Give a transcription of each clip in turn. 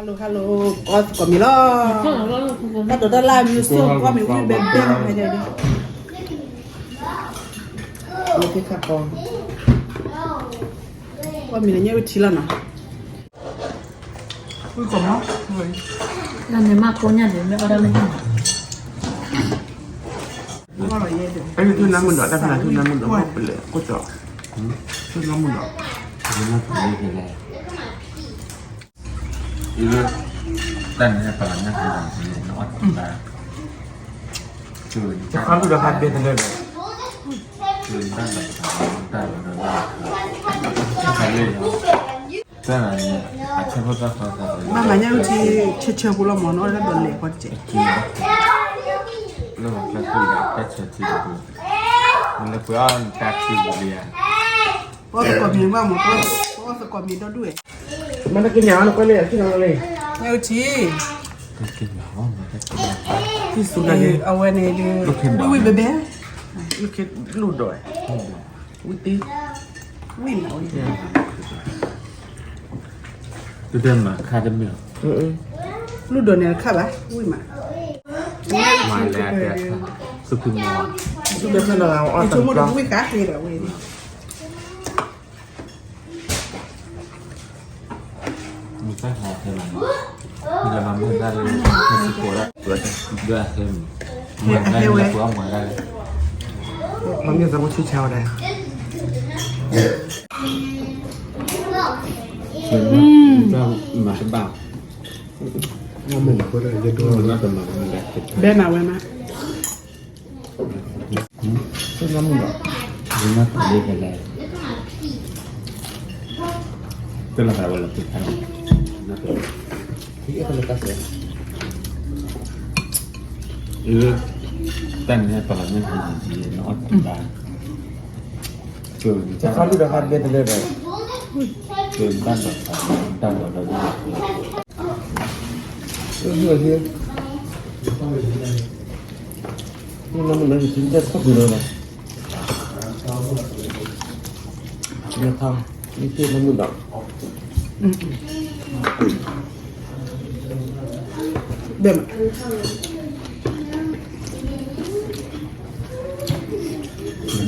hello hello, အီၣ်သကိးမံၤလီၤ. တၢ်ဒိးတၢ်လၢ်မံၤစိၣ် ကွၢ်မံၤဝံၣ်ဘဲဘဲဖဲန့ၣ်ဒီး လၢခံခါပီ ကွၢ်မံၤန့ၣ်ညၣ်အုၣ်ထံလီၤနီၤ. ဝံၣ်ကီးမး လၢန့ၣ်မးကိးညၣ်န့ၣ် မ့ၢ်အီၣ်ဒၣ်လၢညၣ် အဲၣ်ဒိးထူၣ်နၢမုၢ်ဒီး တၢ်ဖဲနၤထူၣ်နၢမုၢ်ဒီး ပလဲၤကိၣ်ကၠီၤ ထူၣ်နၢမုၢ်ဒီး တၢ်န့ၣ်ပလီၤညၣ် တခါလူၢ်ဒီးဟးဘဲတလၢဒီး ဘၣ်မၤညၣ်အုၣ်ထံ ဆၢဆၢဖိလီၤမး နအီၣ်တၢ်ဒိးလဲၤဃီတကဲး လၢမၤကျဲပူၤဒီးတၢ်ဆၢထံတပူၤ နလၢပှဲၤအီၣ်နတၢ်ထံပူၤလံဧါ ပအီၣ်သကိးမံၤဘၣ်မး ပအီၣ်သကိးမံၤဒီဒူၣ်ဝဲ မ့ၢ်နကညးအီၤနကွၢ်လံ အထံၣ်လီၤလံ ညၣ်အုၣ်ထံ အဝဲန့ၣ်ဒုး ဝံၣ်ဝံၣ်ဘဲဘဲ လူၢ်ဒီး ဝံၣ်တ့ ဝံၣ်မးဝံၣ် တမၤခါတမ့ၢ် လူၢ်ဒီးန့ၣ်တခါဘၣ် ဝံၣ်မး မၤလဲၤအတဲအခါ သူၣ်ဖှံမီၤ သူၣ်ဖှံမီၤ ယဆိကမိၣ်ဒီးဝံၣ်ကါဃ့ဒီးဝဲန့ၣ် မ့ၢ်တၢ်ဟဲထဲလီၤမး မ့ၢ်လၢမၤမုၢ်ဒၣ်လၢ ခဲစံကိးဒၣ် ဒွဲၣ်အဟဲမံၤ မ့ၢ်ဟဲဝဲ မ့ၢ်သးမုၢ်ဆံဆါဝဲဒၣ် မၤတဘၣ် ဘဲနၤဝဲမး တၢ်လီၤသးဝဲလၢပခါန့ၣ် တၢ်န့ၣ်ပလီၤညၣ်ဟဲန့ၣ် နအီၣ်တဘၣ် တၢ်လီၤသးဘဲတလၢဒီး တၢ်လီၤသး တၢ်လီၤသး နမ့ၢ်နၢ်ဟူတၢ်တခီပူၤလီၤ, နထီ နထီနမုၢ်ဒီး ဘဲမး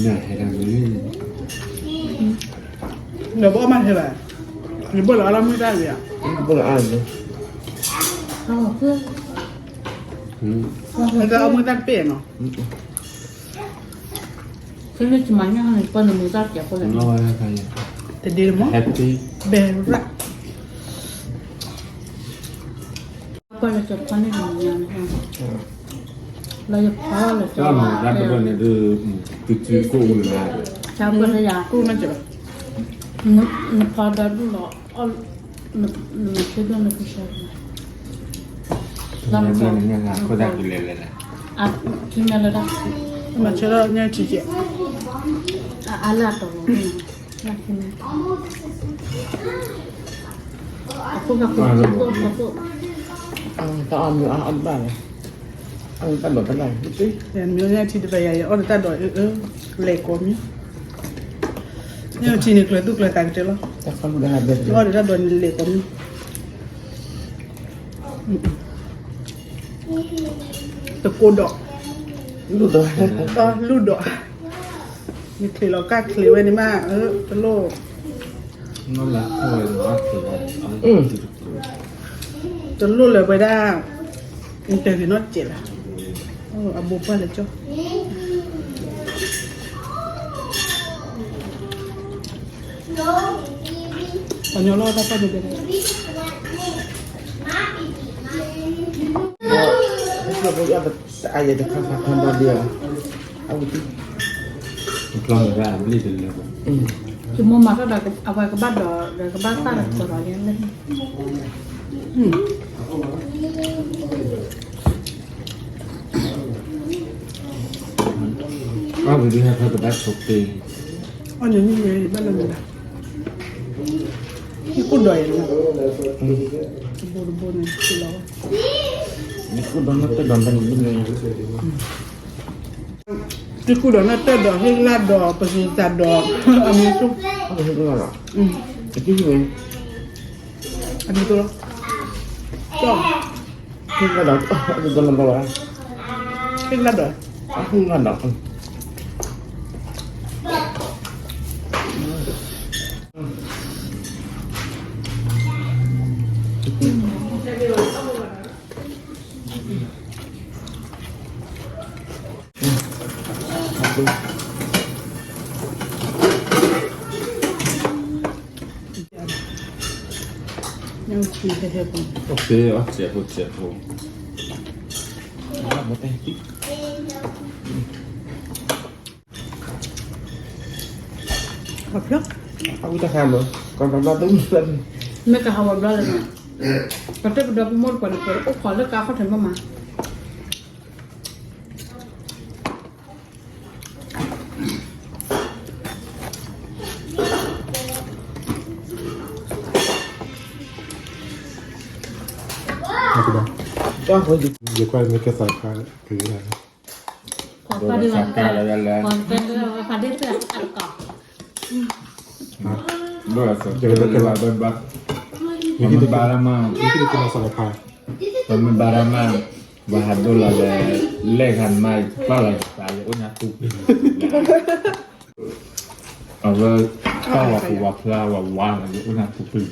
နဟဲဒၣ်မ့ၢ် နဘၣ်မၤဟဲဘၣ်, နဘၣ်လီၤအါလီၤမုၢ်တၢ်ဝံၤဧါ, နဘၣ်လီၤအါလီၤ, နတၢ်အီၣ်မုၢ်တၢ်တပ့ၢ်နီၤ, ဖဲန့ၣ်ယမၤညၣ်န့ၣ် ပှၤနမုၢ်တၢ်ကဲးဖိလဲၣ်, တဒ့တမီၢ်, ဘဲရၣ် ပှၤလၢကဖီန့ၣ်တမံၤညါန့ၣ်, လၢယဖီလၢကဖီန့ၣ်ဒုး, တစုကိၣ်ဝံၤလၢ, ကိၣ်မ့ၢ်ကဲ, နဖီဒီဒူၣ်လီၤ, နမ့ၢ်ဆၢဒိၣ်နကဆှီ, လၢနဖီ, ထံမဲလၢဒၣ်, မၤဆၢထီၣ်ညၣ်ထံကဲ, အါလၢအတီၤလီၤ, တၢ်အီၣ်မ့ၢ်အါအီၣ်တဘၣ်လီၤ, အီၣ်တၢ်ဒိးတၢ်လၢ်, မ့ၢ်ညၣ်ထံတဘၣ်ယၤ ယအီၣ်တၢ်ဒိးအၢအၢ, လဲၤကိးမံၤ, ညၣ်ထံန့ၣ်ကျၢၤသူၣ်ကျၢၤသးကတၢၢ်လီၤ, ယအီၣ်တၢ်ဒိးန့ၣ်လဲၤကိးမံၤ တကိးဒီး, လူၢ်ဒီး, လူၢ်ဒီး, နချ့းလီၤကၢ်ချ့းဝဲန့ၣ်မး, တလိၣ်, တလိၣ်လၢၤဝဲဒၣ်, နတဂ့ၤနီတစဲးလၢၤ, အဘိပှၢ်လၢကၠီ ပှၤညီလီၤတၢ်ပှၢ်န့ၣ်, ယမိၢ်မၤထီၣ်ဒီး အဝဲကဘၣ်ဒီး ကဘၣ်သၣ်ဒီးကီးဒီးယဲလဲၣ်, အဝဲဒုးဟဲဖဲကဘၣ်ဆိးက့, အီၣ်န့ၣ်မ့ၢ်ဝဲဘၣ်လီၤမ့ၢ်ဒၣ်, ယကိၢ်ဒီးယဲ, တဘိတဘိန့ၣ်လီၤ, ယကိၢ်ဒီးနတၢ်ဒီးတၢ်န့ၣ်မ့ၢ်, ယကိၢ်ဒီးနတၢ်ဒီးဟ့ၣ်လၢ်ဒီးပစံးသးဒီး, အမံၤစိၣ်, အမံၤစိၣ်လီၤ, အမံၤစိၣ်လီၤ, အမံၤစိၣ်လီၤ, ဒီး ဟ့ၣ်လၢဒီး ဟ့ၣ်လၢဒီး ဟ့ၣ်လၢဒီး မ့ၢ်ကဟးဝဲဘျီလၢၤ, ပတဲပဒီပုၢ်မိၢ်တပှၤန့ၣ် ပအိၣ်ခိးလၢကါခီၣ်ထံးမးမး ယကွၢ်မ့ၢ်ကဲသးခါက့ၤ ပမ့ၢ်ဘါရမၢ်, ပမ့ၢ်ဘါရမၢ်, ပဟးဒိလီၤလၢ လဲၣ်ဂၤမါ ပာ်လီၤယသး ယအိၣ်ညါပူၤပူၤ, အဝဲ ပာ်လီၤပူၤဝဲဖျါဝဲဝါလီၤ ယအိၣ်ညါပူၤပူၤ,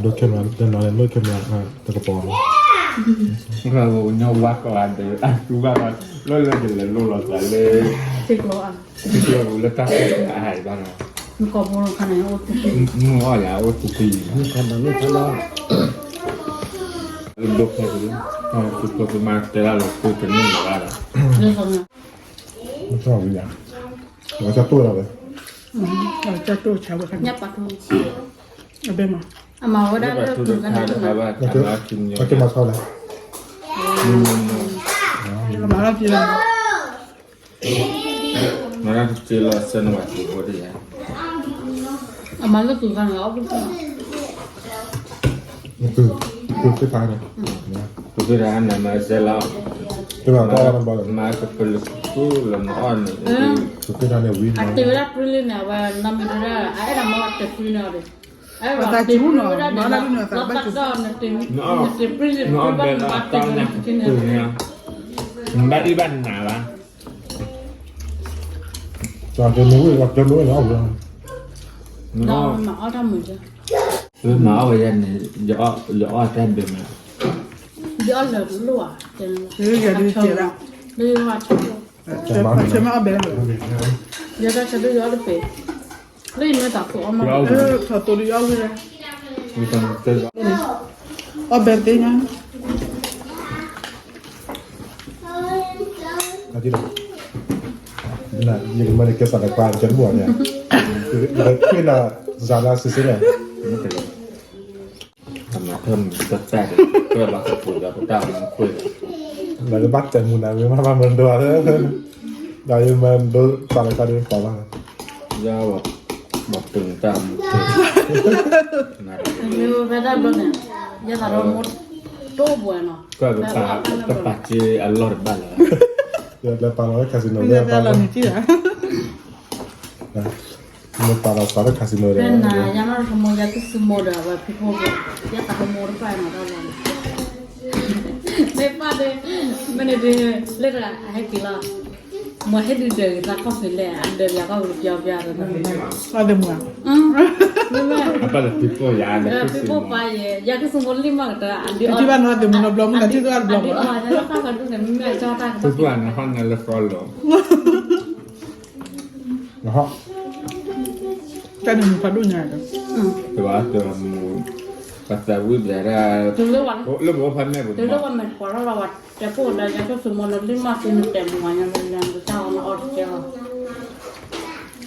ဒိခဲမး ဒိခဲမး တကပီၤလီၤ, ညါဝါကီးဂၤဒီး အတူၢ်ဘၣ် လၢလၢယလဲၤလိၣ်လီၤသးလၢ လၢတၢ်ကီတၢ်ဟဲဘၣ်နီၤ, မုၢ်အီၣ်ယၤအိၣ်တပံၤ, ဒိဖဲ ကမၤတဲဒၣ်လီၤ ကိးတန့ၢ်လီၤဘၣ်ဒီး, မ့ၢ်ဝဲ, ကတိၢ်လီၤဝဲ, ကတိၢ်ဆါဝဲခါန့ၣ်, အဘဲမး, အမၤဝဲဒၣ်လၢကကနၣ်, ကမၤထီၣ်လဲၣ်, မၤထီၣ်က့ၤလီၤ, မၤလၢသူၣ်ခါန့ၣ်လီၤ, သူၣ်ခါန့ၣ်, သူၣ်ခါန့ၣ်မၤစဲလီၤ, မၤကပလၢၤသူလီၤနအီၣ်န့ၣ်, အတဲဝဲဒၣ်ပြံလံန့ၣ် အဝဲနီၢ်မံၤတဒၣ် အအဲၣ်ဒိးမၤဝဲတဲပြံန့ၣ်အီၤဒီး, အသးစူၤနီၤ, မၤဒၣ်ဒ်န့ၣ်အသးဘၣ်စူၤ, နအီၣ်ဘဲလီၤတၢ်ညါကပူၤန့ၣ်, နဘၣ်ဒံးဘၣ်နၤဘၣ် မၤအီၣ်တၢ်မုာ်, မၤအီၣ်ဝဲယၤန့ၣ်, ယအီၣ်တၢ်ဒုးမး, ယအီၣ်လၢာ်တလိၣ်ဧါ, လၢယဝဲဆၢ, ဆၢမ့ၢ်အီၣ်ဘဲလၢာ်, ယတၢ်ဆၢဒုးယအီၣ်တပ့ၤ, လၢယမ့ၢ်သးခိၣ်အီၣ်မး, ထီၣ်သိလၢယအီၣ်ဝံၤလၢ အီၣ်ဘဲသ့ၣ်ညါ, ယကမၤန့ၢ်ကဲသးတခွါ ကဲတဘၣ်န့ၣ်, ယကခွ့နၤ စၤလါစ့စ့န့ၣ်, တၢ်မၤထၢၣ်မုၢ်တၢ်တၢ်ဒီး ပၢၢ်လီၤကပူၤဒီးပတၢ်မူခွ့လီၤ, လၢကဘၣ်တဲမူနၤ မ့ၢ်ဘၣ်မၤဒိး, ဒီးယမၤဒိးသးလၢကါဒ်ပှၤဘၣ်, ယဘၣ်တုၤတၢ်မူခွ့, မ့ၢ်ဝဲဖဲတၢ်ဘျီန့ၣ်, ယသးဒီးမိၢ်တိၢ်ပှဲၤနီၤ, ကပာ်က့ၤအလီၢ်တဘၣ်လၢၤ, ယလဲၤပာ်လီၤလၢ casino ဝဲဘၣ်လီၤ, မ့ၢ်ပာ်လီၤသးလၢ casino ဒီး, ယၤနီၢ်တခီမိၢ် ယကစူၤမိၢ်ဒီး အဝဲဖံဖိ, ယသးဒီးမိၢ်တပာ်နီၤတၢ်လီၤ, မ့ၢ်ပာ်ဒီး, မ့ၢ်န့ၣ်ဒ်, လၢတဂၤအဟဲက့ၤလီၤ, မိၢ်ဟဲဒုးဒၢးဂ့ၤသးကီၢ်ဖံးလဲၣ် အဒၢးယၤကီၢ်ပူၤပျီပျီဒီး, အမ့ၢ်, အပၢ်လၢဖံဖိယၤ, ဖံဖိပၢ်ယဲ, ယကစူၤမိၢ်လံမးကတၢၢ်, အဒုးအီၣ်, အဒုးအီၣ်, အဒုးအီၣ်, တၢ်ဖးဒိၣ်န့ၣ် မ့ၢ်အကၠီတၢ်ကဖးဒိၣ်, ဖံဖိအန့ၣ်ဟီၣ်နၤလၢဃီလီၤ တၢ်န့ၣ်မူဖးဒိၣ်ညါ, တဘၣ်တမူ, ပသးဝံၣ်ဘျဲဒၣ်, လၢပဖးမဲာ်ပူၤ, တုၤလၢပှၤမဲာ်ကွၢ်ထီၣ်လီၤဝဲတဲပိၢ်ဒီး ယကစူၤမိၢ်လၢလံမးသ့နတဲမူၤဝဲညါလၢလၢတၢ်အီၣ်နအီၣ်တကဲလီၤ,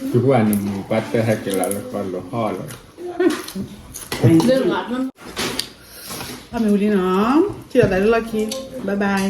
ဖံဖိအန့ၣ်မူပၢ်တဟဲက့ၤလီၤလၢဃီလီၤဟီၣ်လီၤ, အမ့ၢ်ဝံၤလံနီၤ, ထံၣ်လိာ်သးလၢလီၢ်ခံ, bye bye.